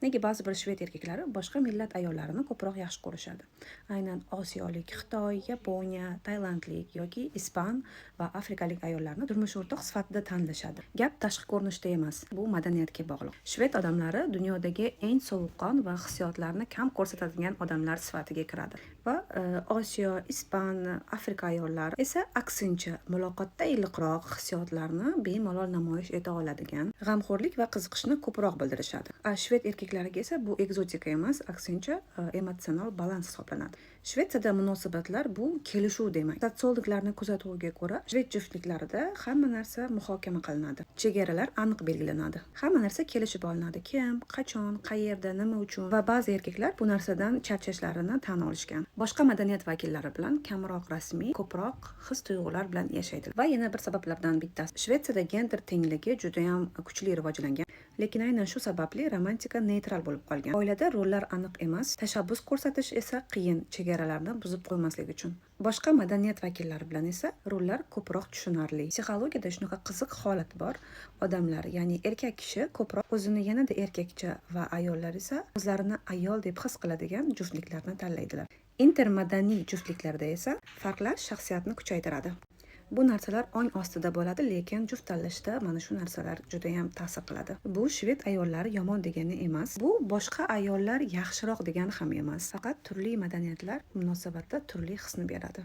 Nega ba'zi bir shved erkaklari boshqa millat ayollarini ko'proq yaxshi ko'rishadi? Aynan osiyolik, Xitoy, Yaponiya, tailandlik yoki ispan va afrikalik ayollarni turmush o'rtoq sifatida tanlashadi. Gap tashqi ko'rinishda emas, bu madaniyatga bog'liq. Shved odamlari dunyodagi eng sovuqqon va hissiyotlarni kam ko'rsatadigan odamlar sifatiga kiradi. Va Osiyo, ispan, Afrika ayollari esa aksincha muloqotda iliqroq, hissiyotlarni bemalol namoyish eta oladigan, g'amxo'rlik va qiziqishni ko'proq bildirishadi. A shved erkaklariga esa bu ekzotika emas, aksincha emotsional balans hisoblanadi. Shvetsiyada munosabatlar bu kelishuv demak. Sotsiologlarning kuzatuviga ko'ra, shved juftliklarida hamma narsa muhokama qilinadi. Chegaralar aniq belgilanadi. Hamma narsa kelishib olinadi. Kim, qachon, qayerda, nima uchun va ba'zi erkaklar bu narsadan charchashlarini tan olishgan. Boshqa madaniyat vakillari bilan kamroq rasmiy, ko'proq his tuyg'ular bilan yashaydilar. Va yana bir sabablardan bittasi. Shvetsiyada gender tengligi juda ham kuchli rivojlangan. Lekin aynan shu sababli romantika neytral bo'lib qolgan. Oilada rollar aniq emas, tashabbus ko'rsatish esa qiyin, chegaralarni buzib qo'ymaslik uchun. Boshqa madaniyat vakillari bilan esa rollar ko'proq tushunarli. Psixologiyada shunaqa qiziq holat bor. Odamlar, ya'ni erkak kishi ko'proq o'zini yanada erkakcha va ayollar esa o'zlarini ayol deb his qiladigan juftliklarni tanlaydilar. Intermadaniy juftliklarda esa farqlar shaxsiyatni kuchaytiradi. Bu narsalar ong ostida bo'ladi, lekin juft tanlashda mana shu narsalar judayam ta'sir qiladi. Bu shved ayollari yomon degani emas, bu boshqa ayollar yaxshiroq degani ham emas. Faqat turli madaniyatlar munosabatda turli hisni beradi.